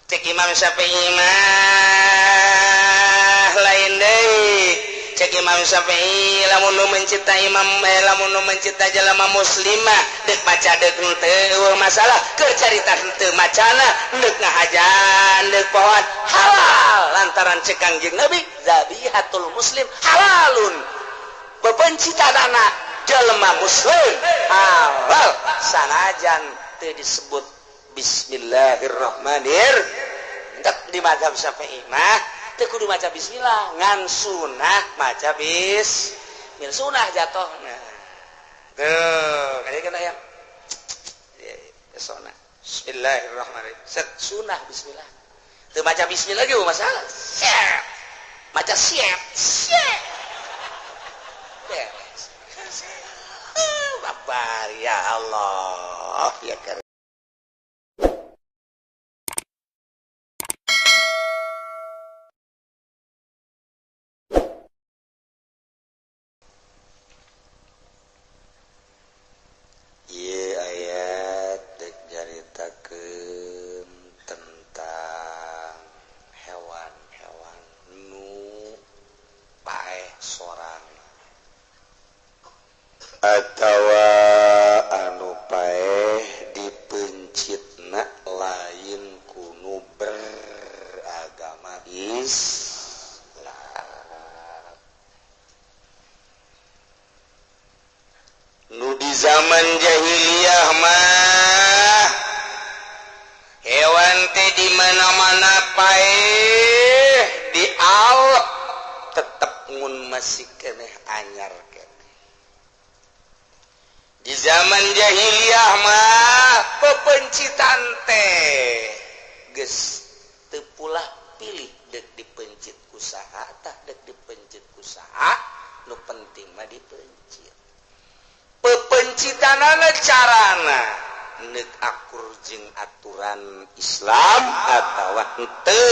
Cek Imam Syafi'i mah lain deui. Cek Imam Syafi'i lamun nu mencipta imam lamun nu mencipta jelema muslimah deuk maca deuk henteu masalah, keur carita henteu macana deuk ngahajan deuk pohoan halal lantaran cek Kangjeng Nabi zabihatul muslim halalun. Pepencitanana jelema muslim halal sanajan teu disebut bismillahirrahmanirrahim. Di mazhab Syafi'i mah teu kudu maca bismillah, ngan sunah maca bismillah, sunah jatuhna. Tuh, kali kana ya. Besona. Bismillahirrahmanirrahim. Set sunah bismillah. Teu maca bismillah ge masalah. Siap. Maca siap. Siap. Beres. Babar ya Allah ya karim. Atawa anu paeh dipencitna lain kunu beragama Islam. Nu di zaman jahiliyah mah hewan teh di mana-mana paeh dialep tetep mun masih keneh anyar. Di zaman jahiliyah mah pepencitan teh geus teu pulah pilih deuk dipencit ku saha tah deuk dipencit ku saha, nu penting mah dipencit. Pepencitanana carana neuk akur jeung aturan Islam atawa henteu,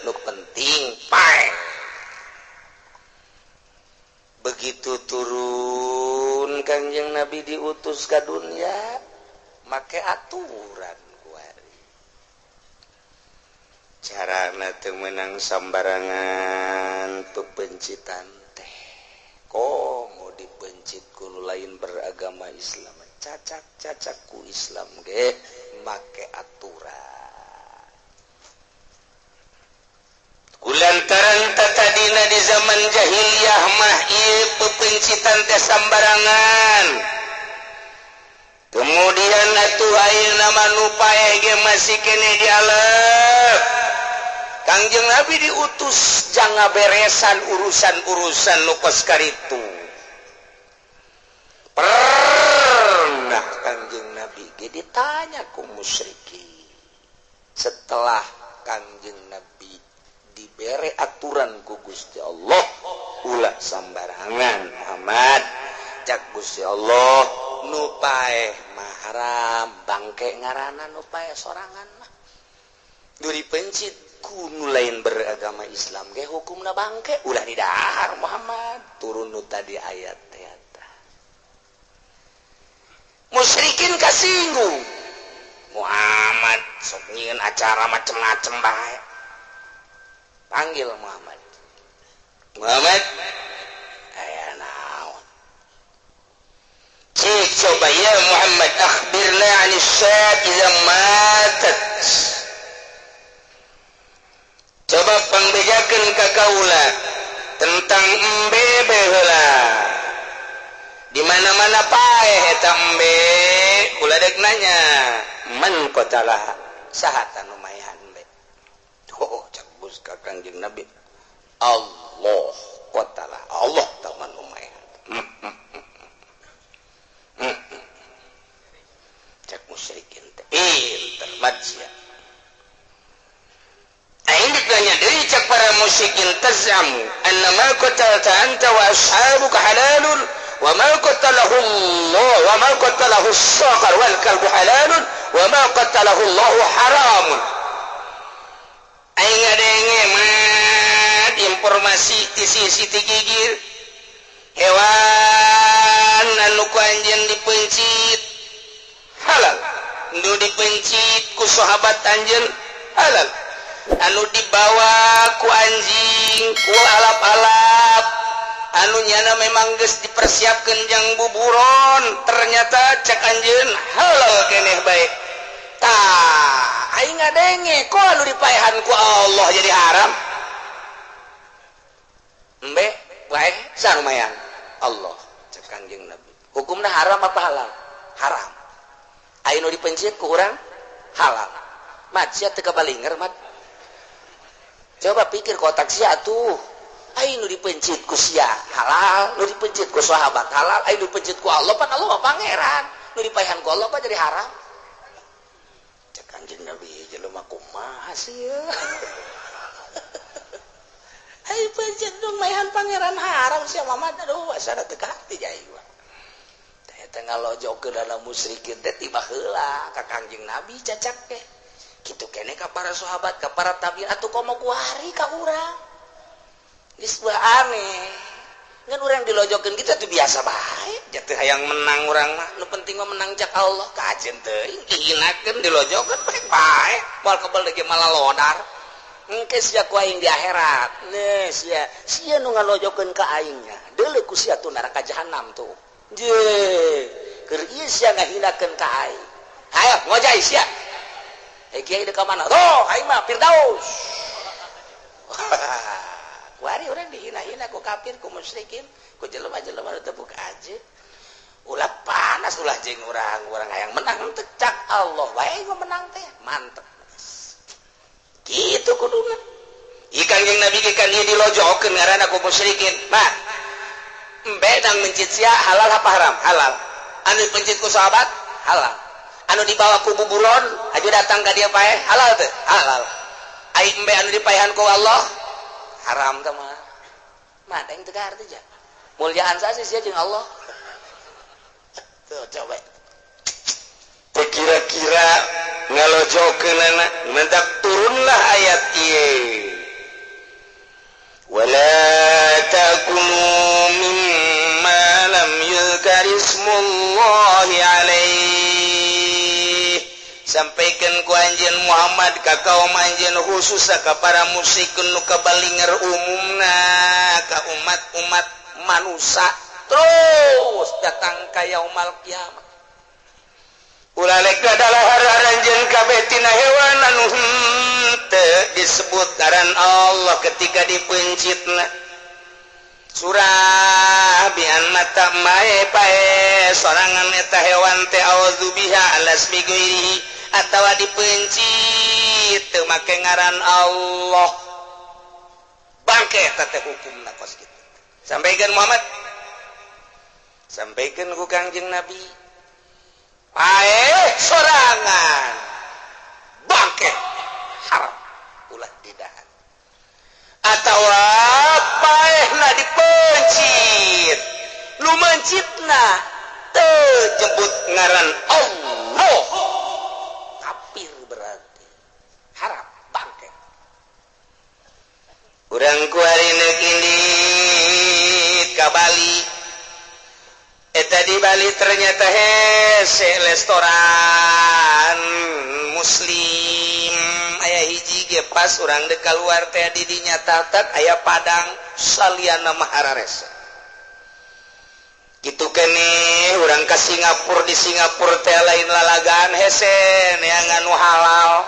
nu penting paeh. Begitu turun Kangjeng Nabi diutus ka dunia make aturan kuari. Carana teu meunang sambarangan pepencitan teh. Komo dipencit ku nu lain beragama Islam, cacak-cacak ku Islam ge make aturan. Kulantaran tatadina di zaman jahiliyah mah ieu pepencitan teh sambarangan. Kemudian atuh ayeuna mah nu paeh ge masih keneh dialep. Kangjeng Nabi diutus jang ngaberesan urusan-urusan nu kos karitu. Pernah Kangjeng Nabi ge ditanya ku musyrikin. Setelah Kangjeng Nabi dibere aturan ku Gusti Allah ulah sambarangan Muhammad, cak Gusti Allah nu paeh mah haram bangke ngaranna nu paeh sorangan mah. Nu dipencit ku nu lain beragama Islam ge hukumna bangke ulah didahar Muhammad. Turun nu tadi ayat teh eta. Musyrikin kasinggung, Muhammad sok nyieun acara macem-macem bae. Panggil Muhammad. Muhammad, aya naon? Cik coba ya Muhammad, akhbirna 'anis syat idza matat. Coba pangbejakeun ka kaula tentang embe baheula. Di mana-mana paeh eta embe, kula deuk nanya, man qatalaha? Saha ta nu maehan embe? Oh, cak ka Kangjeng Nabi, Allah qatala, Allah taman umayyah. Cak musyrikin teh pinter majya. Aing ditanya deui cak para musyrikin, tazamu anna ma qatalta anta wa ashabuka halalun wa ma qatalahu Allah wa ma qatalahu as-saqar wal kalbu halalun wa ma qatalahu Allah haramun. Aing ngadenge mat informasi ti sisi ti gigir hewan anu ku anjeun dipencit halal, nu dipencit ku sahabat anjeun Halal. Anu dibawa ku anjing, ku alap-alap, anu nyana memang geus dipersiapkeun jang buburon, ternyata cek anjeun halal keneh bae. Tah, aing ngadenge kok anu dipaehan ku Allah jadi haram. Embe bae sarumayan Allah cek Kangjeng Nabi. Hukumna haram apa halal? Haram. Aya nu dipencit ku urang halal. Mat sia teu kabalinger mat. Coba pikir kotak sia tuh. Aya nu dipencit ku sia halal, nu dipencit ku sahabat halal, aya nu dipencit ku Allah pan Allah mah pangeran. Nu dipaehan ku Allah kok jadi haram? Cek Kangjeng Nabi jelema kumaha sia. Ai pencit nu maehan pangeran haram sia mama aduh asana teu kaharti aing mah. Teh ngalojokeun dalam musyrikin teh tiba heula ka Kangjeng Nabi cacak teh. Kitu keneh ka para sahabat, ka para tabi'in atuh komo kuari ka urang. Geus aneh. Ngan urang dilojokeun kitu tuh biasa bae. Jatuh hayang menang urang mah, nu penting mah menang cak Allah. Kajeun teuing dihinakeun dilojokeun bae bae. Moal kebel deui malah lodar. Engke sia ku aing di akhirat. Nih sia, sia nu ngalojokeun ka aingnya. Deuleu ku sia tuh neraka jahanam tuh. Je, keur ieu sia ngahinakeun ka aing. Hayo ngojay sia. Eh kiai deuk ka mana? Tuh, aing mah Firdaus. Kuari urang dihina-hina ku kafir, ku musyrikin, ku jelema-jelema nu teu buka aja. Ulah panas ulah jeung urang, urang hayang menang teh cak Allah wae mah menang teh. Mantep. Kitu kuduna. Ieu Kangjeng Nabi ge kan ieu dilojokeun ngaranna ku musyrikin. Mah embe dang mencit sia halal apa haram? Halal. Anu dipencit ku sahabat halal. Anu dibawa ku buburon aju datang ka dia paeh halal teh? Halal. Ai embe anu dipaehan ku Allah haram teh mah. Mah aing teu kaharti ja. Mulyaan sasi sia jeung Allah. Tuh coba. Teu kira-kira ngalojokeunana mentak turunlah ayat ieu. Wala takunu mimma lam yuzkar ismullahi alaihi. Sampaikan ku anjeun Muhammad ka kaum anjeun khususna ka para musyrikun nu kabalinger umumna ka umat-umat manusia terus datang ka yaumal kiamat. Ulah lek dalahar anjeun kabeh tina hewan anu henteu disebut ngaran Allah ketika dipencitna. Surah bian mata mae pae sorangan eta hewan teh auzubiha alas biguirihi atawa dipencit teu make ngaran Allah. Bangke eta teh hukumna kos kitu. Sampaikan Muhammad. Sampaikan ku Kangjeng Nabi. Pae sorangan bangke haram ulah didahar. Atawa paehna dipencit, nu mencitna teu jebut ngaran Allah, kafir berarti haram bangke. Urang kuari neuk indit ka Bali. Eta di Bali ternyata hese restoran muslim aya hiji ge pas urang deuk kaluar teh di dinya tatak aya Padang saliana mah hararese. Kitu keneh urang ka Singapura, di Singapura teh lain lalagaan hese neangan nu halal.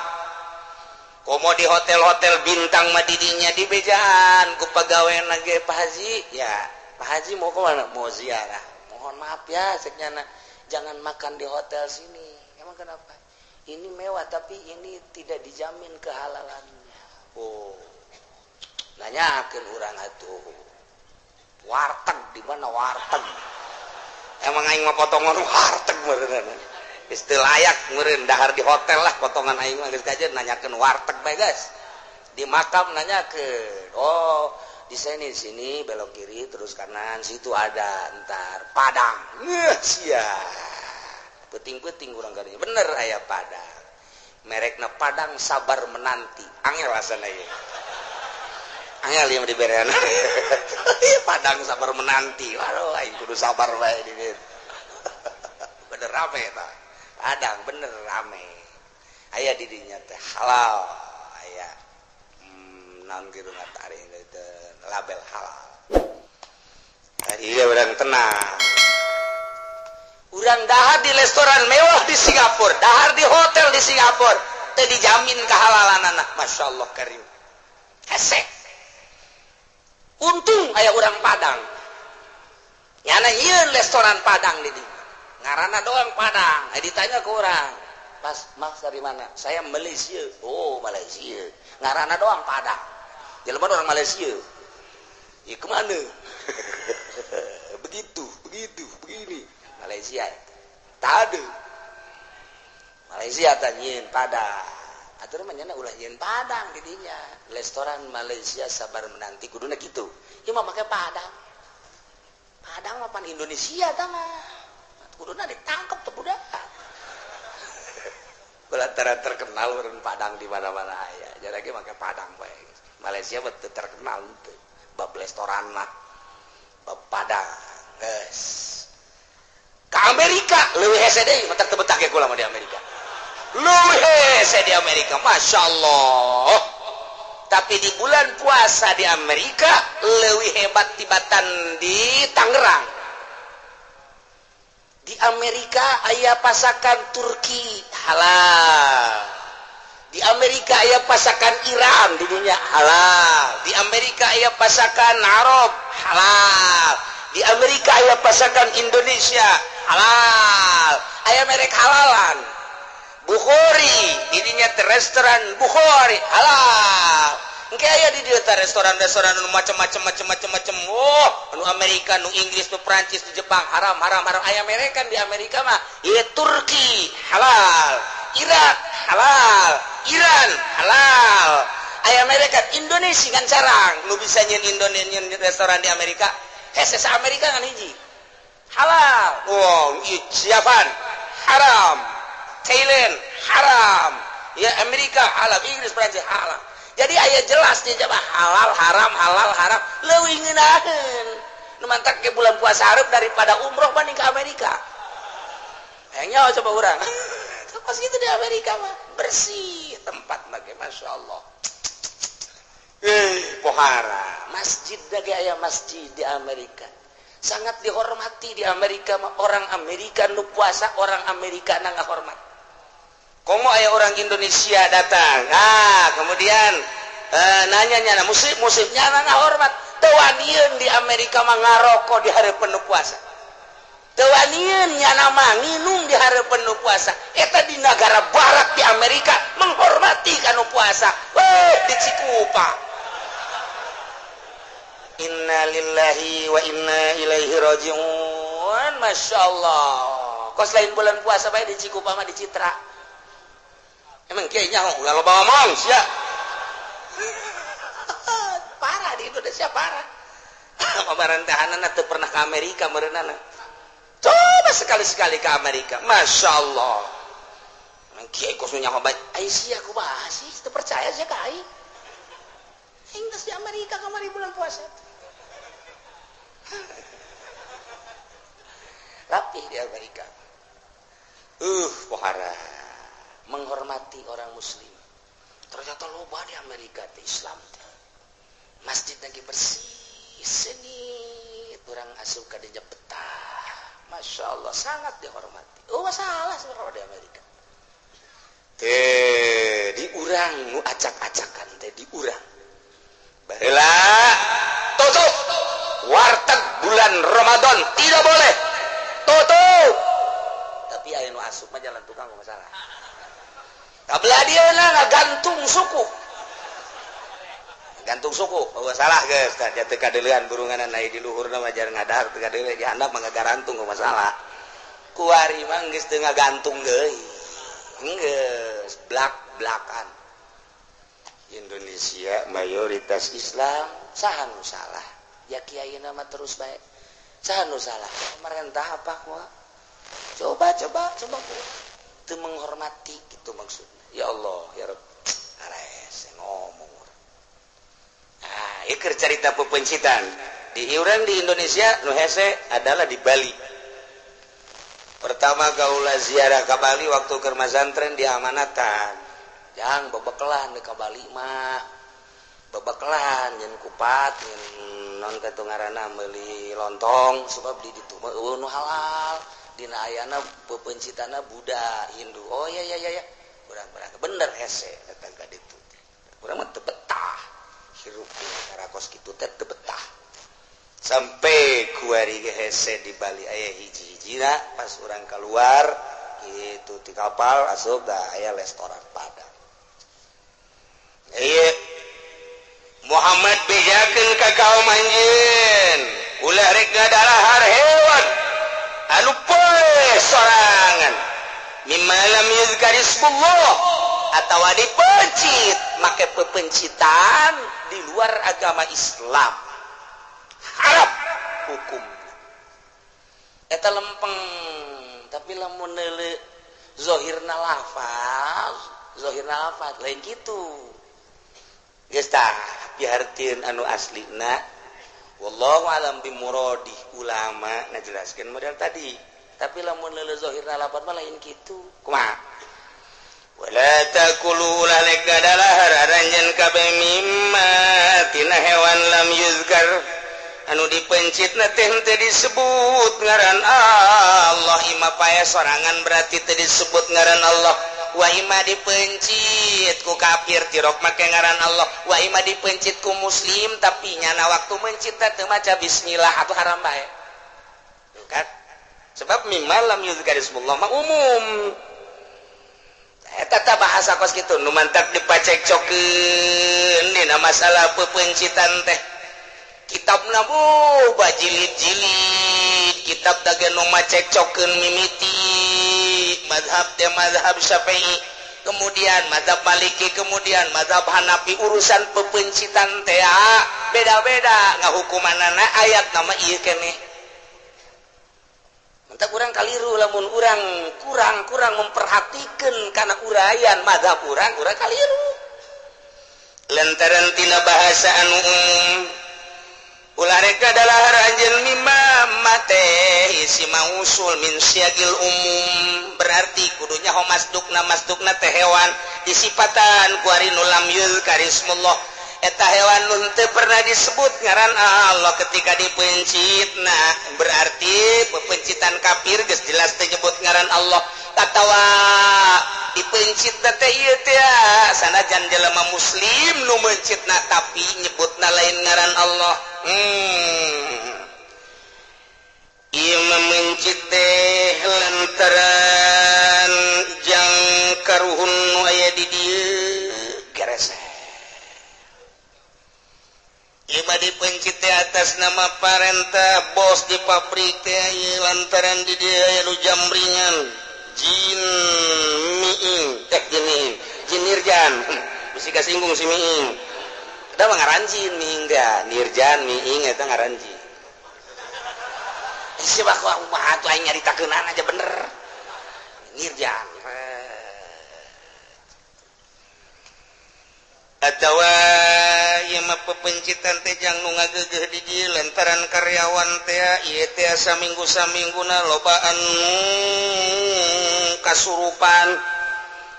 Komo di hotel-hotel bintang mah di dinya dibejaan ku pegawena ge, Pak Haji, ya Pak Haji mau kemana? Mau ziarah. Mohon maaf ya ceknyana, jangan makan di hotel sini. Emang kenapa? Ini mewah tapi ini tidak dijamin kehalalannya. Oh, nanyakeun urang atuh. Warteg di mana warteg? Emang aing mah potongan warteg meureun. Geus teu layak meureun dahar di hotel lah potongan aing mah geus kajeun nanyakeun warteg bae guys. Di makam nanyakeun. Oh, di sini sini belok kiri terus kanan situ ada entar Padang. Ngeuh sia. Peuting-peuting urang kadinya. Bener aya Padang. Merekna Padang sabar menanti. Angel asana ieu. Angel ieu diberean. Padang sabar menanti. Waduh aing kudu sabar bae di dieu. Bener rame eta. Padang bener rame. Aya di dinya teh halal. aya naon kitu ngataring label halal. Tadi urang tenang. Urang dahar di restoran mewah di Singapura, dahar di hotel di Singapura, teu dijamin kehalalan anak. Masya Allah karim. Hese. Untung aya urang Padang. Nyana nyieun restoran Padang di dieu. Ngaranna doang Padang. Ditanya ke orang, "Pas, Mas dari mana?" "Saya Malaysia." "Oh, Malaysia." Ngaranna doang Padang. Jelema orang Malaysia. Ya kemana? Begitu, begitu, begini. Malaysia. Tak ada. Malaysia tanyin Padang. Atur mah nyana ulah nyieun Padang di dinya. Restoran Malaysia sabar menanti kuduna kitu. Ieu mah make Padang. Padang mah pan Indonesia tah mah. Kuduna ditangkep tuh budak. Lantaran terkenal urang Padang di mana-mana aya. Jadi ge make Padang bae. Malaysia betul terkenal teu. Bab restoran mah. Bab Padang. Geus. Ke Amerika leuwih hese deui, matak teu betah ge kula mah di Amerika. Leuwih hese di Amerika, Masya Allah. Tapi di bulan puasa di Amerika leuwih hebat tibatan di Tangerang. Di Amerika aya pasakan Turki halal. Di Amerika aya pasakan Iran di dunia halal. Di Amerika aya pasakan Arab halal. Di Amerika aya pasakan Indonesia halal. Aya merek halalan. Bukhari di dinya teh restoran Bukhari halal. Engke aya di dieu teh restoran-restoran anu macam-macam macam-macam macam. Oh, anu Amerika, nu Inggris, nu Prancis, nu Jepang haram haram haram. Aya merekan di Amerika mah. Ieu Turki halal, Irak halal, Iran halal. Aya merekan Indonesia kan sarang nu bisa nyieun Indonesia nyieun restoran di Amerika. Hese sa Amerika kan hiji. Halal. Wow, Japan haram. Thailand haram. Ya Amerika halal, Inggris, Prancis halal. Jadi aya jelas di Jawa halal, haram, halal, haram. Leuwih ngeunaheun. Nu mantak ke bulan puasa hareup daripada umroh banding ke Amerika. Hayang nyawa coba urang. Pas gitu di Amerika mah bersih tempat mah ge, Masya Allah. Pohara. Masjid lagi aya masjid di Amerika. Sangat dihormati di Amerika mah orang Amerika nu puasa, orang Amerika na ngahormat. Komo aya orang Indonesia datang. Ah, kemudian nanya nyana muslim muslimnya na ngahormat. Teu wanieun di Amerika mah ngarokok di hareupeun nu puasa. Teu wanieun nyana mah nginum di hareupeun nu puasa. Eta di negara barat di Amerika menghormati kanu puasa. Weh, di Cikupa. Innalillahi wa inna ilaihi rajiun. Masya Allah. Kos lain bulan puasa bae di Cikupa mah di Citra. Emang kiai nyaho ulah loba ngomong sia. Parah di Indonesia parah. Pemerintahanna teu pernah ke Amerika meureunana. Coba sekali-sekali ke Amerika. Masya Allah. Emang kiai kos nyaho bae. Ai sia kumaha sih? Teu percaya sia ka aing. Aing geus di Amerika kamari bulan puasa. Rapi di Amerika. Pohara. Menghormati orang muslim. Ternyata loba di Amerika teh Islam teh. Masjid lagi bersih, seni, orang asup ka dinya betah. Masya Allah sangat dihormati. Oh masalah sebenarnya di Amerika. Teh diurang nu acak-acakan teh diurang. Baheula tutup warteg bulan Ramadan tidak boleh tutup. Tapi aya nu asup mah jalan tukang masalah. Kabelah dia ngagantung suku. Gantung suku, oh salah geus tah teu kadeulean burunganna naik di luhurna mah jar ngadahar teu kadeule di handap mah ngagarantung masalah. Kuari mah geus teu ngagantung deui. Geus blak-blakan. Indonesia mayoritas Islam, saha nu salah? Ya kiai mah terus bae. Saha nu salah? Pemerintah apa kumaha? Coba coba coba teu menghormati gitu maksudnya. Ya Allah, ya Rabb. Ares ngomong. Ah, ieu keur carita pepencitan. Di urang di Indonesia nu hese adalah di Bali. Pertama kaula ziarah ke Bali waktu keur masantren di amanatan. Jang bebekelan ka Bali mah. Bebekelan nyen kupat nyen non teh ngaranna meuli lontong sebab di ditu mah eueuh nu halal. Dina ayana pepencitana Buddha Hindu. Oh ya ya ya ya. Urang berangkat bener hese datang ka ditu. Urang mah teu betah. Hirup di karakos kitu teh teu betah. Sampai kuari ge hese di Bali aya hiji-hijina pas urang keluar kitu ti kapal asup da aya restoran Padang. Ieu Muhammad bejakeun ka kaum anjeun ulah rek ngadalahar hewan anu poe sorangan mimma lam yuzkar ismullah atawa dipencit make pepencitan di luar agama Islam haram hukumna eta lempeng. Tapi lamun neuleuh zahirna lafaz lain kitu geus tah pihartieun anu aslina wallahu alam bimuradi ulama ngajelaskeun model tadi. Tapi lamun leuleuh zahirna lafaz mah lain kitu kumaha wala taqulu lalek gadalahar aranjeun kabeh mimma tina hewan lam yuzkar anu dipencitna teh teu disebut ngaran Allah. Ima pae sorangan berarti teu disebut ngaran Allah. Wa ima dipencit ku kafir tirok make ngaran Allah. Wa ima dipencit ku muslim tapi nyana waktu mencit teu maca bismillah atau haram bae. Kan? Sebab mimma lam yuzkar ismullah mah umum. Eta tah bahasa kos kitu nu mantak dipacekcokeun dina masalah pepencitan teh. Kitabna bajilid-jilid, kitab dage nu macekcokeun mimiti mazhab teh mazhab Syafi'i, kemudian mazhab Maliki, kemudian mazhab Hanafi. Urusan pepencitan teh beda-beda ngahukumanana ayat nama ieu keneh. Mantap urang kaliru lamun urang kurang memperhatikan kana uraian mazhab urang, urang kaliru. Lantaran tina bahasa anu umum ulah rek dalahar anjeun mimma mate isi mausul min syagil umum berarti kudunya homasdukna masdukna teh hewan disipatan ku ari nu lam yuzkar ismullah eta hewan nu teu pernah disebut ngaran Allah ketika dipencitna berarti pepencitan kafir geus jelas teu nyebut ngaran Allah atawa dipencitna teh ieu teh sanajan jelema muslim nu mencitna tapi nyebutna lain ngaran Allah. Ieu mencit teh lantaran jang karuhun nu aya di dieu gerese. Ieu mah dipencit teh atas nama parentah bos di pabrik teh ieu lantaran di dieu aya nu jamringan jin miing teh jin jin nirjan bisi kasinggung si miing. Eta mah ngaranjin miing teh nirjan miing eta ngaranjin. Si bakwa kumaha atuh aing nyaritakeunana aja bener. Nirjan. Atawa ieu mah pepencitan teh jang nu ngageugeuh di dieu lantaran karyawan teh ieu teh saminggu-samingguna lobaan kasurupan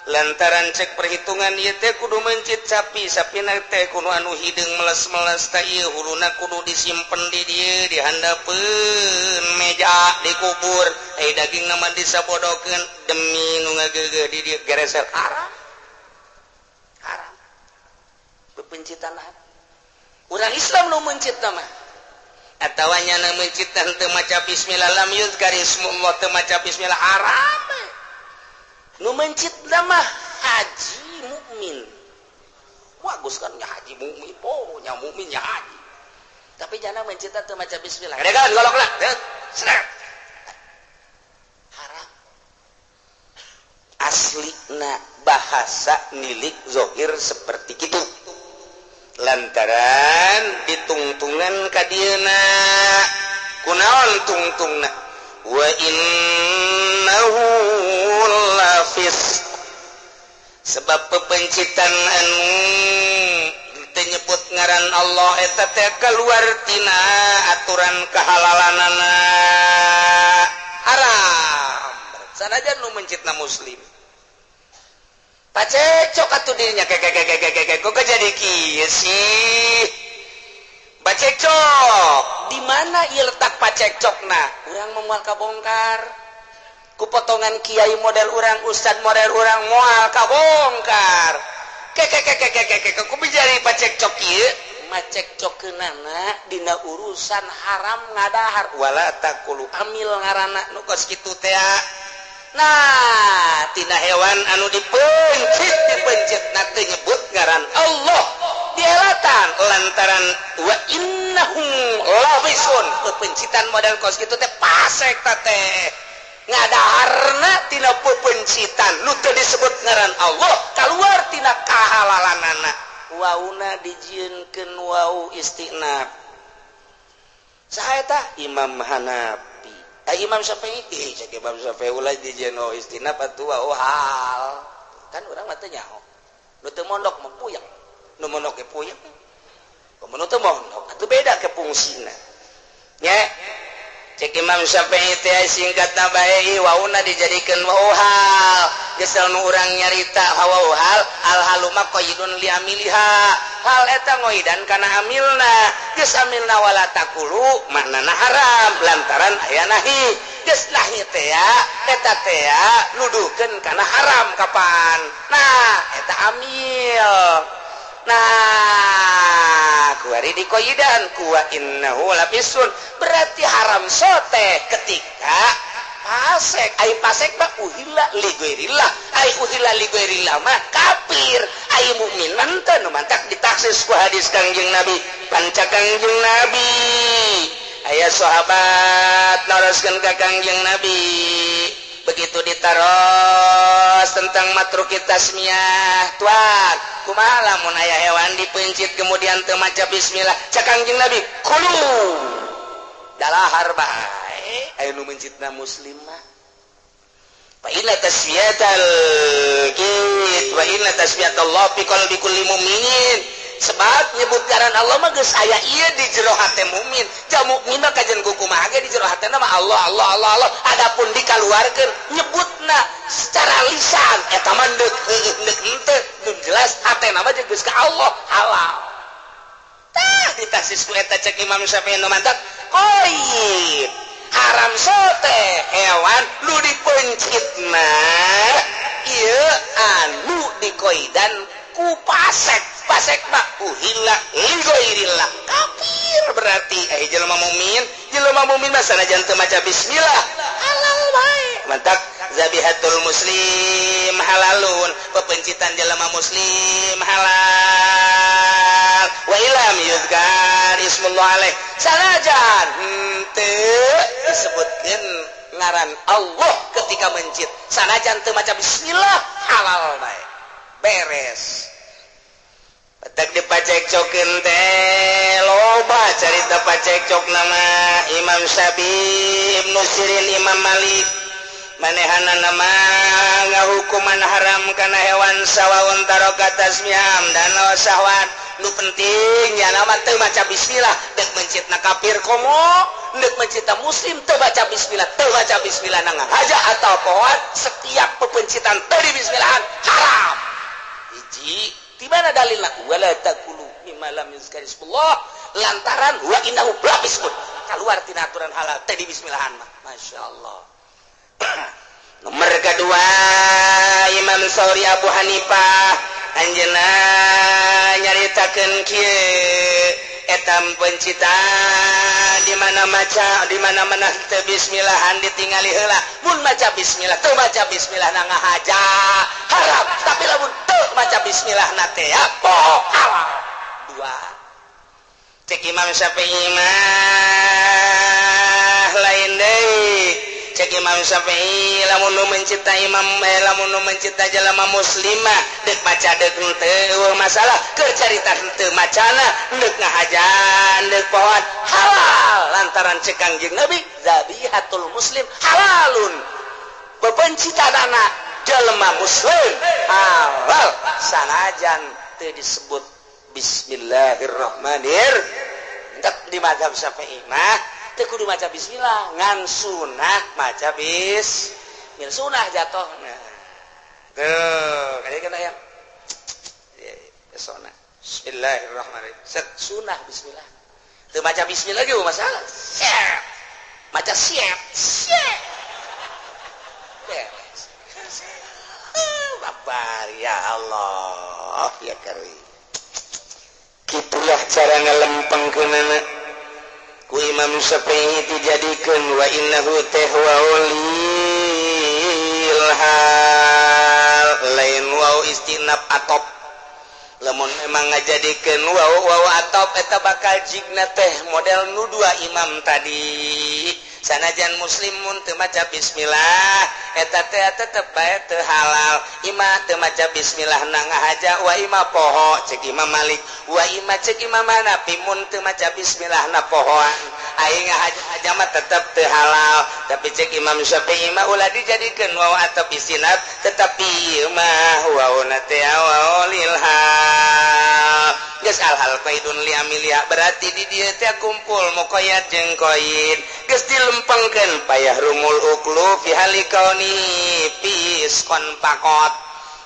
lantaran cek perhitungan ieu teh kudu mencit sapi, sapina teh kudu anu hideung meles-meles teh ieu huluna kudu disimpen di dieu dihandapeun meja dikubur ai dagingna mah disabodokeun demi nu ngageugeuh di dieu geresel haram. Haram. Pepencitan urang Islam nu mencitna mah atawa nyana mencitna teu maca bismillah lam yuzkar ismullah teu maca bismillah haram. Nu mencitna mah haji mukmin. Bagus kan nya haji mukmin, oh nya mukmin nya haji. Tapi jana mencitna teu maca bismillah. Gedekan golok lah. Seret. Haram. Aslina bahasa milik zahir seperti kitu. Lantaran ditungtungan ka dieuna. Kunaon tungtungna? Wa innahu lafis. Sebab pepencitan anu teu nyebut ngaran Allah eta teh keluar tina aturan kehalalanana haram. Sanajan nu mencitna muslim. Pacekcok atuh dirinya kek kok jadi kieu sih. Pacekcok di mana ieu letak pacekcokna? Urang mah moal kabongkar. Ku potongan kiai model urang, ustad model urang moal kabongkar. Kek kok jadi pacekcok kieu? Macekcokeunana dina urusan haram ngadahar wala taqulu amil ngaranna nu kos kitu teh. Nah, tina hewan anu dipencit na teu nyebut ngaran Allah dielatan lantaran wa innahum labisun pepencitan model kos kitu teh pasek ta teh ngadaharna tina pepencitan nu teu disebut ngaran Allah kaluar tina kahalalanana wauna dijieunkeun wau istinaf saha eta Imam Hanafi. Imam Syafi'i, cek Imam Syafi'i ulah dijieun wau istinaf atuh wau hal. Kan urang mah teu nyaho. Nu teu mondok mah puyeng. Nu mondok ge puyeng. Komo nu teu mondok atuh beda ke fungsina. Nya cek Imam Syafi'i teh singkatna bae wauna dijadikeun wau hal. Geus nu urang nyarita wau hal, al halu mah qaidun li amiliha. Hal eta ngoidan kana amilna. Geus amilna wala taqulu maknana haram lantaran aya nahi. Geus nahi teh eta teh nuduhkeun kana haram kapan. Nah, eta amil. Nah, kuari dikoidan kuwa innahu lapisun berarti haram sote ketika pasek. Ai pasek mah uhilla li ghairillah. Ai uhilla li ghairillah mah kafir. Ai mukmin mah teu nu mantak ditaksis ku hadis Kangjeng Nabi. Panca Kangjeng Nabi. Aya sahabat naroskeun ka Kangjeng Nabi. Begitu ditaros tentang matruki tasmiyah, tuan, kumaha lamun aya hewan dipencit kemudian teu maca bismillah. Cak Kangjeng Nabi, kulu. Dalahar bae aya nu mencitna muslim mah. Fa inna tasmiyatal kit wa inna tasmiyatallah fi qalbi kulli mu'minin. Sebab nyebut ngaran Allah mah geus aya ieu di jero hate mukmin. Ja mukmin mah kajen kumaha ge di jero hatena mah Allah Allah Allah Allah. Adapun dikaluarkeun nyebutna secara lisan eta mah deuk heueuh deuk henteu nu jelas hatena mah geus ka Allah halal. Tah ditaksis ku eta cek Imam Syafi'i nu mantap qoid haram sote hewan nu dipencitna ieu anu dikoidan ku pasek. Pasek mah uhilla li ghairillah kafir berarti jelema mukmin, jelema mukmin mah sanajan teu maca bismillah halal bae. Mantak zabihatul muslim halalun, pepencitan jelema muslim halal. Wa ilam yuzkar ismullah alaih sanajan henteu disebutkeun ngaran Allah ketika mencit sanajan teu maca bismillah halal bae. Beres. Petak dipacekcokeun teh loba carita pacekcok nama Imam Syafi'i, Ibnu Sirin, Imam Malik. Manehana nama ngahukuman haram kana hewan sawaun taraka tasmiyam dan sahwan. Nu penting nya nama teu maca bismillah deuk mencitna kafir komo, deuk mencitna muslim teu baca bismillah, teu baca bismillah na ngahaja atau pohoan setiap pepencitan teu dibismillahan haram. Hiji di mana dalilna wala taqulu mimma lam yuzkar ismullah lantaran wa innahu labisun keluar tina aturan halal teh di bismillahan mah. Masyaallah. Nomor kedua Imam Sauri Abu Hanifah anjeunna nyaritakeun kieu eta pencitan di mana maca di mana-mana teu bismillahan ditingali heula mun maca bismillah teu maca bismillah na ngahaja haram tapi lamun teu maca bismillah na teh poho halal. Dua cek Imam Syafi'i mah lain deui. Cek Imam Syafi'i lamun nu mencipta imam lamun nu mencipta jelema muslimah deuk maca deuk henteu masalah keur carita henteu macana deuk ngahajan deuk pohoan halal lantaran cek Kangjeng Nabi zabihatul muslim halalun pepencitanana jelema muslim halal sanajan teu disebut bismillahirrahmanirrahim. Di mazhab Syafi'i mah teu kudu maca bismillah ngan sunah maca bismillah sunah jatuhna. Tuh, kaya kan aya. Besona. Bismillahirrahmanirrahim. Set sunah bismillah. Teu maca bismillah ge masalah. Siap. Maca siap. Siap. Beres. Babar ya Allah ya Karim. Kitulah cara ngalempengkeunana ku Imam Syafi'i dijadikeun wa innahu teh waulil hal lain wau istinab atop lamun memang ngajadikeun wau wau atop eta bakal jigna teh model nu dua imam tadi sanajan muslimun teu maca bismillah eta teh tetep bae teu halal ima teu maca bismillah na ngahaja wa ima poho cek Imam Malik wa ima cek Imam Hanafi mun teu maca bismillah na pohoan aing ngahaja mah tetep teu halal tapi cek Imam Syafi'i mah ulah dijadikeun wau atop istinab tetapi ieu mah wauna teh wau lil hal geus al hal qaidun li amiliha berarti di dieu teh kumpul muqayyad jeung qaid geus dilempengkeun payah rumul uklu fi halikauni piskon pakot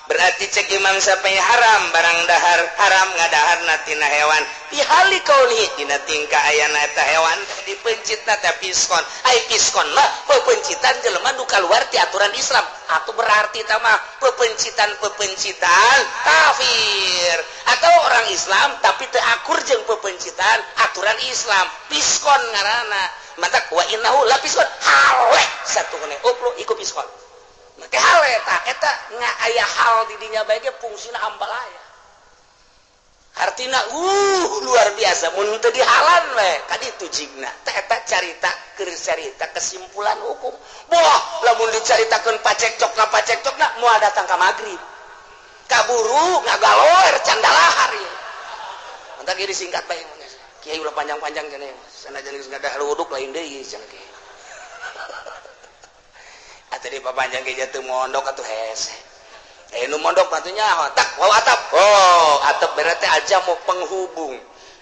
berarti cek Imam Syafi'i haram barang dahar haram ngadaharna tina hewan fi halikauni dina tingkah ayana eta hewan dipencitna teh piskon ai piskon mah pepencitan jelema nu kaluar ti aturan Islam atau berarti tah mah pepencitan-pepencitan kafir atau orang Islam tapi teu akur jeung pepencitan aturan Islam piskon ngaranna matak wa innahu la piskon hale satungene uplu iku piskon make hale ta eta nga aya hal di dinya bae ge fungsina ambalaya artina luar biasa mun teu dihalan we kaditu jigna teh eta carita keur carita kesimpulan hukum boh lamun dicaritakeun pacekcokna moal datang ka magrib kaburu ngagaloer candalahar ieu mantak ieu disingkat bae kiai ulah panjang-panjang cenah sanajan geus ngadah wuduk lain deui cenah kiai atuh di papanjang ge teu mondok atuh hese nu mondok mah teu nyaho tak wau atap oh atap berarti aja mau penghubung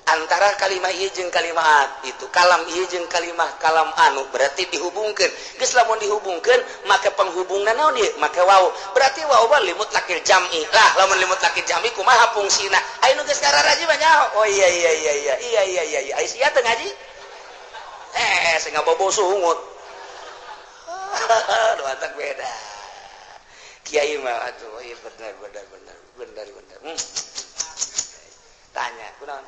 antara kalimah ieu jeung kalimah itu kalam ieu jeung kalimah kalam anu berarti dihubungkeun geus lamun dihubungkeun make penghubungna naon ieu make wau berarti wau mah limutlakil jam'i lah lamun limutlakil jam'i kumaha fungsina aya nu geus ngararaji mah nyaho oh iya iya iya iya iya iya iya iya ai sia teu ngaji sing ngabobo sungut aduh atak beda kiai mah atuh iya benar benar benar benar benar tanya kunaon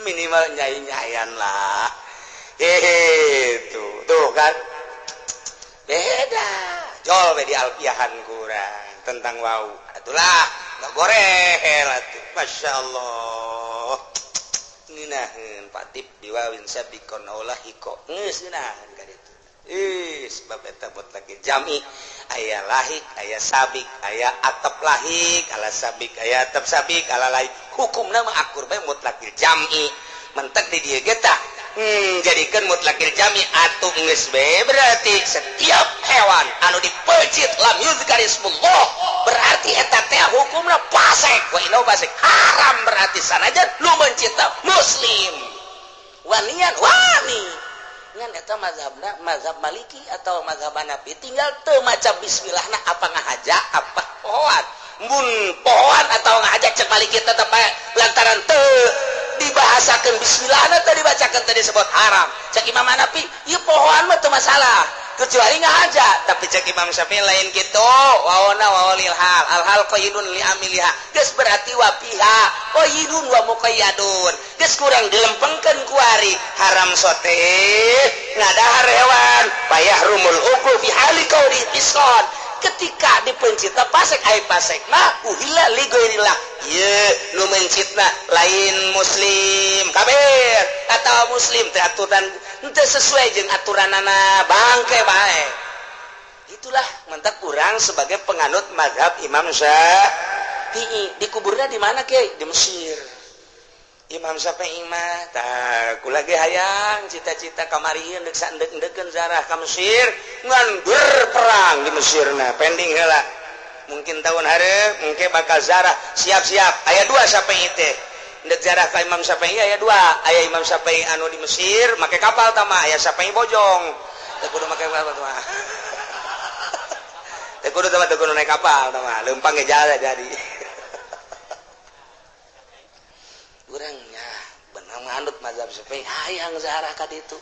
minimal nyai-nyayan lah itu tuh kan beda jol be di alfiahan kurang tentang wau atulah nggak goreh atuh masya Allah ngeunaheun patip biwawin sabikon aulahiko geus ngeunaheun ka ditu ih sebab eta mutlak jami aya lahik aya sabik aya atap lahik ala sabik aya atap sabik ala lahik hukumna mah akur bae mutlakil jami mentek di dieu ge tah jadikeun mutlakil jami atuh geus bae berarti setiap hewan anu dipeucit lam yuzkar ismullah berarti eta teh hukumna fasik wa inna fasik haram berarti sanajan nu mencipta muslim wanian wani ngan eta mazhabna mazhab Maliki atau mazhab Hanafi tinggal teu maca bismillahna apa ngahaja apa pohoan mun pohoan atau ngahaja cek Maliki tetep bae lantaran teu dibahasakeun bismillahna teu dibacakeun teu disebut haram cek Imam Hanafi ieu pohoan mah teu masalah kecuali ngahaja tapi cek Imam Syafi'i lain kitu waona wawalil hal al hal qaidun li amiliha geus berarti wa fiha qaidun wa muqayyadun geus kurang dilempengkeun kuari haram sote ngadahar hewan payah rumul uklu fi hali kauli iskon ketika dipencita pasek ai pasek mah uhilla li ghairillah ieu nu mencitna lain muslim kafir atawa muslim teh aturan teu sesuai jeung aturanana bangke bae itulah mentak kurang sebagai penganut mazhab Imam Syafi'i dikuburna di mana kiai di Mesir Imam Syafi'i mah tah kula ge hayang cita-cita kamari deuk saendek-endekeun zarah ka Mesir ngan berperang di Mesirna pending heula mungkin tahun hareup mungkin bakal zarah siap-siap aya dua Syafi'i teh ndek zarah ka Imam Syafi'i aya dua aya Imam Syafi'i anu di Mesir make kapal tah mah aya Syafi'i bojong Teu kudu make kapal mah. Teu kudu teh teu kudu naik kapal mah, leumpang ge jalan jadi. Urangnya benar nganut mazhab Syafi'i hayang zarah ka ditu.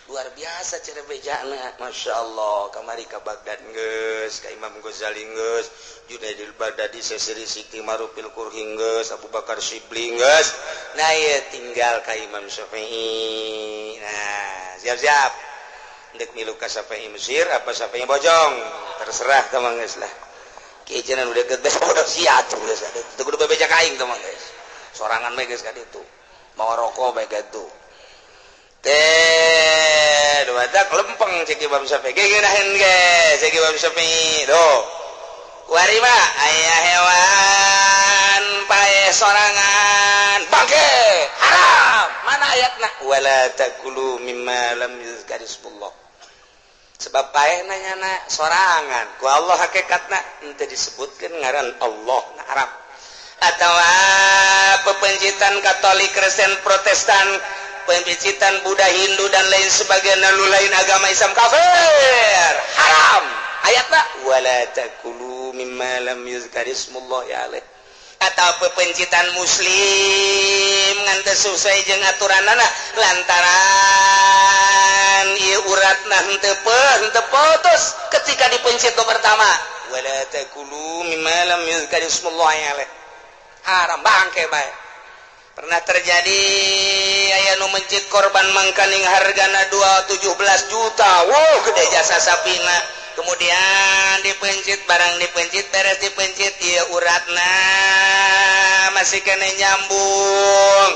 Luar biasa cara bejana, Masya Allah. Kamari ka Baghdad geus, ka Imam Ghazali geus, Junaidil Baghdadi Sesiri Siti Marufil Qurhi geus, Abu Bakar Syibli geus. Nah ieu tinggal ka Imam Syafi'i. Nah, siap-siap. Ndek milu ka Syafi'i Mesir apa Syafi'i Bojong, terserah tah mah geus lah. Kieu cenah nu deukeut bees bodoh sia tuh geus teu kudu bebeja ka aing tah mah geus. Sorangan bae geus ka ditu. Mawa rokok bae kitu. Teh dua tak lempeng cek Imam Syafi'i ge ngeunaheun ge cek Imam Syafi'i tuh. Kuari mah aya hewan paeh sorangan bangke haram. Mana ayatna? Wala takulu mimma lam yuzkar ismullah. Sebab paeh nanyana sorangan ku Allah hakikatna henteu disebutkeun ngaran Allah na haram. Atawa pepencitan Katolik, Kristen, Protestan, pembincitan Buddha, Hindu dan lain sebagainya, lalu lain agama Islam kafir haram. Ayatna wala takulu mimma lam yuzkar ismullah alaih. Atau pepencitan muslim ngan teu sesuai jeung aturanana lantaran ieu uratna henteu putus ketika dipencit nu pertama wala takulu mimma lam yuzkar ismullah alaih haram bangke bae. Pernah terjadi aya nu mencit korban mangkaning hargana 217 juta. Wow, gede jasa sapina. Kemudian dipencit, barang dipencit, beres dipencit, ieu uratna masih kene nyambung.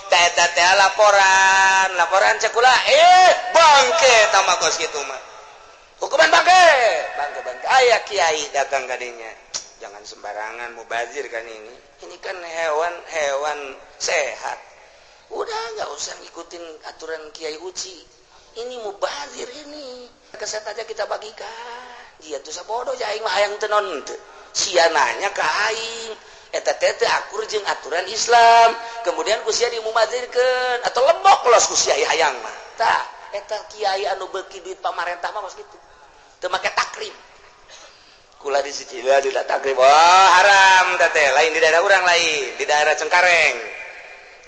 Ta eta teh laporan, laporan cek kula, bangke tah kos kitu mah. Hukuman bangke, bangke bangke. Aya kiai datang ka dinya. Jangan sembarangan mubazir kan ini. Ini kan hewan-hewan sehat. Udah nggak usah ngikutin aturan Kiai Uci. Ini mubazir ini. Keset aja kita bagikan. Dia tuh sabodo aing mah hayang teu naon teu. Sia nanya ka aing. Eta teh teu akur jeung aturan Islam. Kemudian ku sia dimubazirkeun atau lembok los ku sia hayang mah. Tah, eta kiai anu beuki duit pamarentah mah kos kitu. Teu make takrim. Kula di Sicilia tidak takrib. Wah, haram teh lain di daerah urang lain, di daerah Cengkareng.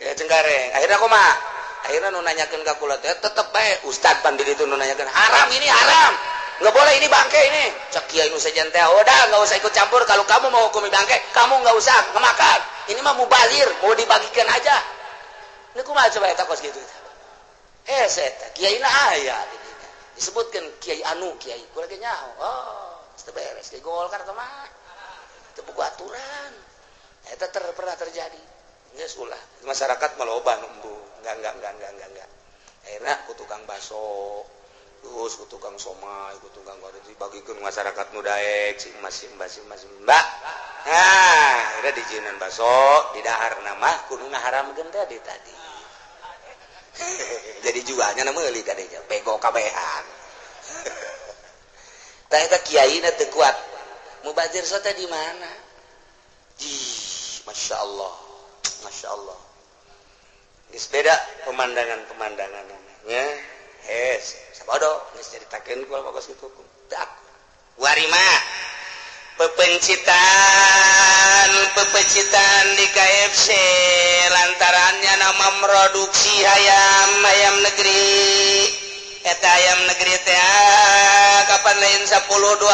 Ya Cengkareng. Akhirnya kumaha? Akhirnya nu nanyakeun ka kula teh tetep bae ustad pan di ditu nu nanyakeun, haram ini haram. Enggak boleh ini bangke ini. Cek kiai nu sejen teh, udah enggak usah ikut campur kalau kamu mau hukumi bangke, kamu enggak usah kemakan. Ini mah mubazir, mau dibagikan aja. Ini kumaha coba eta kos kitu. Eta kiai na aya di dinya. Disebutkeun kiai anu kiai, kula ge nyaho. Oh. Beres di Golkar mah teu buku aturan eta pernah terjadi geus ulah masyarakat mah loba nu enggak akhirna ku tukang baso terus ku tukang somai ku tukang goreng dibagikeun masyarakat nu daek sing masih mbak nah akhirna dijieunan baso di daharna mah kudu ngaharamkeun tadi jadi jualnya na meuli kadenya bego kabehan. Tah eta kiaina teu kuat. Mubazir sote di mana? Ih, Masya Allah. Masya Allah. Geus beda pemandangan-pemandangan nya. Hes, sabodo geus nyaritakeun ku kos kitu. Teu akur. Warima pepecitan di KFC lantarannya nama produksi ayam negeri. Eta ayam negeri teh kapan lain 10 20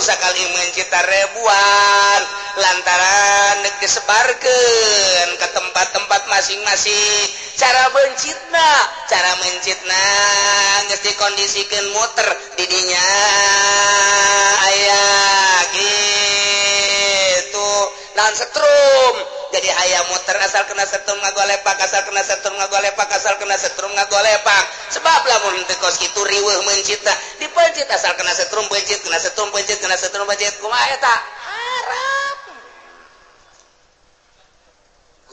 sakali mencita ribuan lantaran dek disebarkeun ke tempat-tempat masing-masing. Cara mencitna geus dikondisikeun muter di dinya aya gitu naon setrum. Jadi hayam muter asal kena setrum ngagolepak, asal kena setrum ngagolepak, asal kena setrum ngagolepak. Sebab lamun teu kos kitu riweuh mencitna, dipencit asal kena setrum pencit, kena setrum pencit, kena setrum pencit. Kumaha eta? Haram.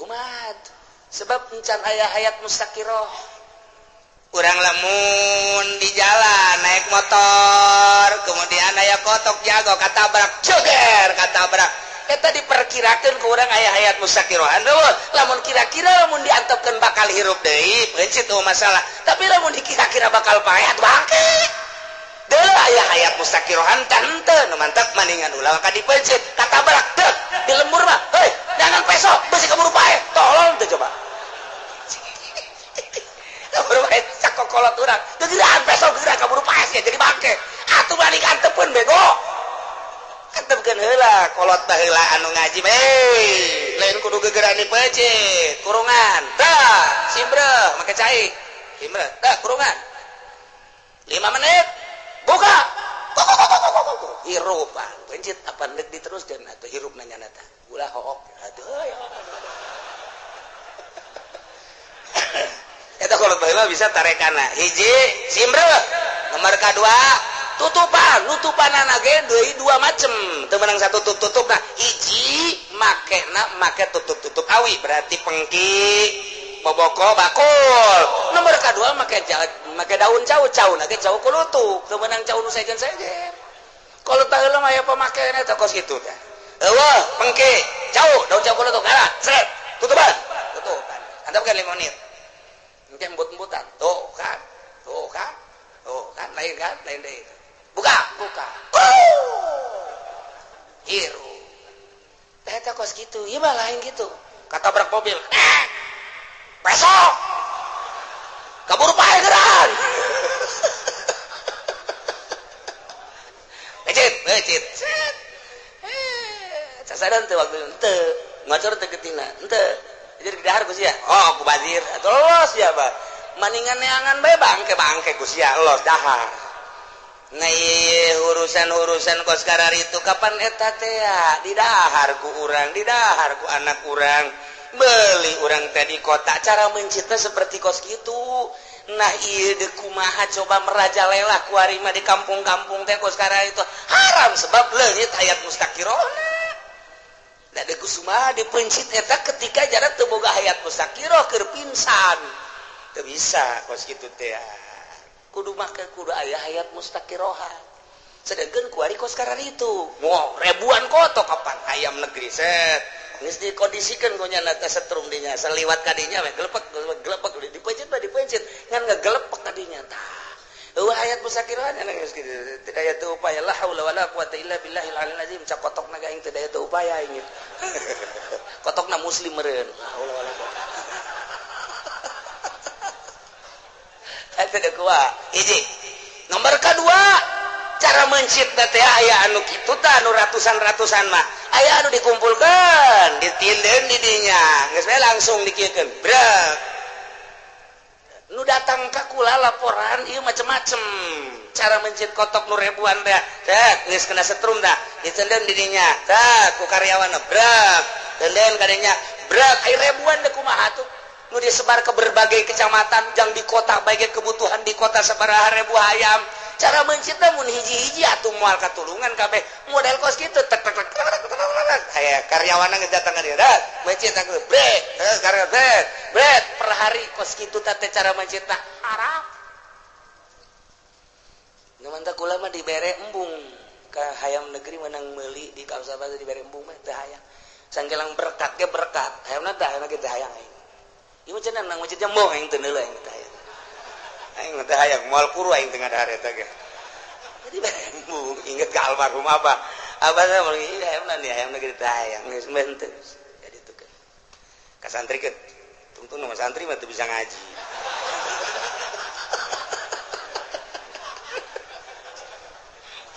Kumaha? Sebab encan aya hayat mustaqiroh. Urang lamun di jalan naik motor, kemudian aya kotok jago katabrak, jeger katabrak. Eta diperkirakan ke urang aya hayat mustaqirohan. Lamun kira-kira lamun diantepkeun bakal hirup deui, pencit eueuh masalah. Tapi lamun dikira-kira bakal paeh bangke. Deuleu aya hayat mustaqirohan tah henteu nu mantap maningan ulah ka dipeuncit katabrak teu di lembur mah heuy jangan peso beusi kaburu paeh tolol teu coba. Kaburu paeh sakokolot urang gegeran peso gegeran kaburu paeh sia jadi bangke. Atuh balik antepeun bego. Antepkeun heula kolot baheula anu ngaji mah lain kudu gegeran dipeuncit kurungan tah simbreuh make cai simbreuh tah kurungan 5 menit buka hirup pencit apa ndek diteruskeun atuh hirup nanya nata ulah hook atuh ya. Eta kolot baheula bisa tarekana hiji simbreuh nomor kadua tutupan nutupanana ge deui dua macem teu meunang satu tutup nah hiji makena make tutup-tutup awi berarti pengki boboko bakul nomor kadua make make daun cau-cau na ge cau kulutuk teu meunang cau nu sejen-sejen kalau baheula mah aya pamakean eta kos kitu teh eueuh pengki cau daun cau kulutuk kana sret tutupan tutupan antepkeun 5 menit engke embut-embutan tuh kan tuh kan tuh kan lain deui buka buka oh hirup teh eta kos kitu ieu mah lain kitu katabrak mobil besok kabur pae geran ecit ecit set sasaran teu waktu henteu ngocor teu getina henteu jadi didahar ku sia oh ku bazir atuh los ya bah maningan neangan bae bangke bangke ku sia los dahar. Nah urusan-urusan kos karar itu kapan eta teh didahar ku urang didahar ku anak urang beli urang teh di kota cara mencipta seperti kos gitu. Nah ieu deuk kumaha coba merajalela ku ari mah di kampung-kampung teh kos karar itu haram sebab leungit hayat mustaqirona. Da deuk kumaha dipencit eta ketika jarak teu boga hayat mustaqiroh keur pingsan teu bisa kos kitu teh. Kudu make kudu aya hayat mustaqiroha sedangkan kuari kos karar itu wow ribuan kotok kapan ayam negeri set geus dikondisikeun ku nya teh setrum dinya seliwat kadinya we gelepek gelepek dipencet mah dipencet ngan ngegelepek kadinya tah eueuh hayat mustaqiroha nya geus kitu teu daya teu upaya la haula wala quwata illa billahil aliyil azim cak kotokna ge aing teu daya teu upaya aing kotokna muslim meureun la haula wala quwata. Eta kuah hiji nomor kedua cara mencit teh aya anu kitu tah anu ratusan-ratusan mah aya anu dikumpulkeun ditindeun di dinya geus we langsung dikieukeun brek nu datang ka kula laporan ieu macem-macem cara mencit kotok nu ribuan teh teh geus kena setrum tah ditindeun di dinya tah ku karyawanna brek tindeun ka dinya brek ai ribuan teh kumaha tuh nu disebar ke berbagai kecamatan jang di kota bagai kebutuhan di kota sabaraha ribu ayam cara mencipta mun hiji-hiji atuh moal katulungan kabeh model kos kitu tek tek tek aya karyawanna geus datang ka dieu dah mencit aku brek karya brek brek per hari kos kitu teh cara mencipta haram nu mantap kula mah dibere embung ka hayam negeri menang meuli di kawasan dibere embung mah teu hayang sanggelang berkat ge berkat hayamna teh hayamna ge teu hayang aing. Ieu cenah nang masjid jembong aing teu neuleuh aing teh hayang. Aing teh hayang moal kuru aing teu ngadahar eta ge. Jadi embung inget ka almarhum abah. Abah teh mun ieu hayamna nih hayamna ge teh hayang geus henteu. Jadi teu ka santri keun. Tungtung nu santri mah teu bisa ngaji.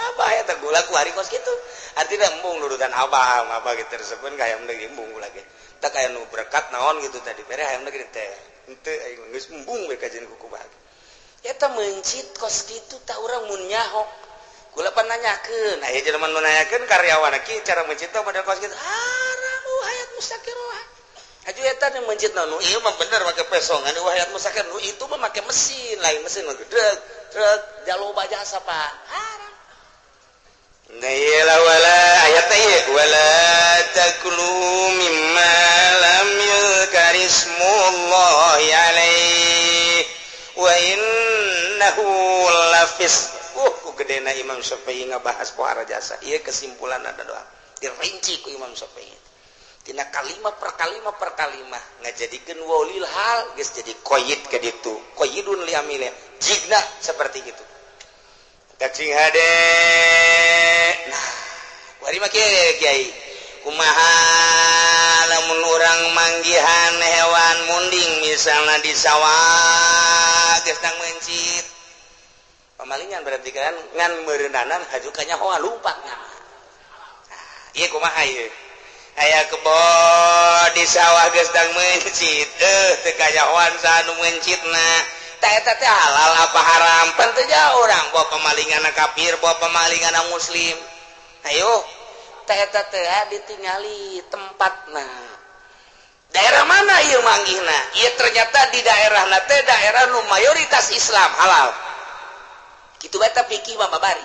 Abah eta gula ku ari kos kitu. Artina embung nurutan abah, abah ge tersepeun ka hayamna ge embung gula ge. Tak aya nu berkat naon gitu tadi bere hayam negeri teh henteu aing geus embung we kajian ku kumaha eta mencit kos kitu tah urang mun nyaho kula pan nanyakeun aya jelema nu nanyakeun karyawan ki cara mencit teh model kos kitu haram hayat mustaqiroh aju eta nu mencit nu ieu mah bener make pesongan hayat mustaqir nu itu mah make mesin lain mesin mah gedeg truk jaloba jasa Pak haram. Nah iyalah wala ayatnya iya wala takulu mimma lam yuzkar ismullahi alaihi wa innahu lafis. Ku gedena Imam Syafi'i ngabahas pohara jasa. Ieu kesimpulan ada doa. Dirinci ku Imam Syafi'i. Tina kalimah per kalimah per kalimah ngajadikeun walil hal geus jadi qaid ka ditu. Qaidun li amile. Jigna seperti gitu. Cacing hade. Nah, kuari mah kieu, Kiai. Kumaha lamun urang manggihan hewan munding, misalnya di sawah geus nang meuncit? Pamalingan berarti kan, ngan meureunanan haju kanyahoan lumpatna. Nah, ieu kumaha ieu? Aya kebo di sawah geus dang meuncit, teu kanyahoan saha nu meuncitna. Tah, eta teh halal apa haram? Pan teu jauh urang bawa pamalingan kafir, bawa pamalingan muslim. Ayo, tah, eta teh ditingali tempatna, daerah mana ieu manggihna. Ieu ternyata di daerah teh daerah nu mayoritas Islam, halal. Kitu bae teh fikih mah babari.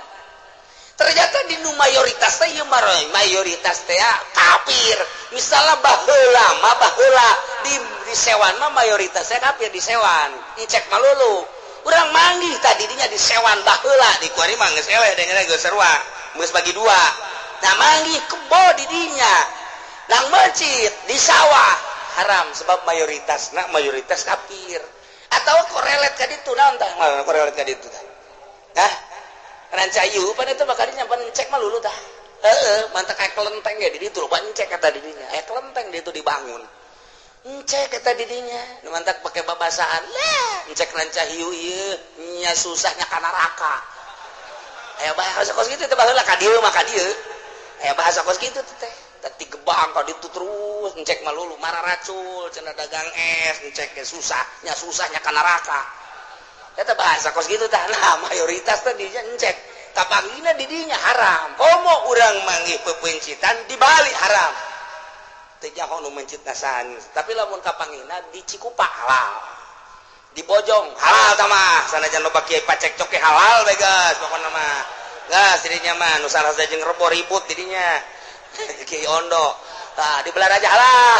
Ternyata di nu mayoritas teh ieu mayoritas teh kafir. Misalnya baheula mah, baheula di Sewan mah mayoritasnya kafir. Di Sewan cek malulu urang manggih tadi dinya di Sewan baheula, di kuari mah geus eleh da geus sarua, geus bagi dua. Nah, manggih kebo di dinya nang masjid di sawah, haram, sebab mayoritas nak mayoritas kafir. Atau korelet ka ditu, naon tah korelet ka ditu tah? Hah, Rancayu pan itu bakal nyampan cek mah lulu tah. Heeh, mantap, kayak kelenteng ya di ditu loba encek kata di dinya. Aya kelenteng di itu dibangun. Encek kata di dinya. Nu mantak pakai babasaan. Lah, encek Rancahiu ieu nya susahnya ka neraka. Aya bahasa kos kitu teh baheula ka dieu mah, ka dieu. Aya bahasa kos kitu teh. Tadi gebang ka ditu terus encek mah lulu mararacul cenah, dagang es encek ge susah, nya susahnya ka neraka. Eta bahasa kos gitu tah. Nah, mayoritas teh dinya encek kapanggina di dinya haram. Komo urang manggih pepencitan di Bali, haram. Teu nyaho nu mencitna saha, tapi lamun kapanggina di Cikupa halal, di Bojong halal. Tah mah sanajan loba kiai pacek coke, halal bae geus pokona mah. Gas dirinya mah nu salah jeung rebo ribut dirinya Kiai Ondo. Tah, di Belanda aja halal,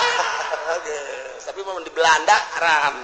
tapi mau di Belanda haram.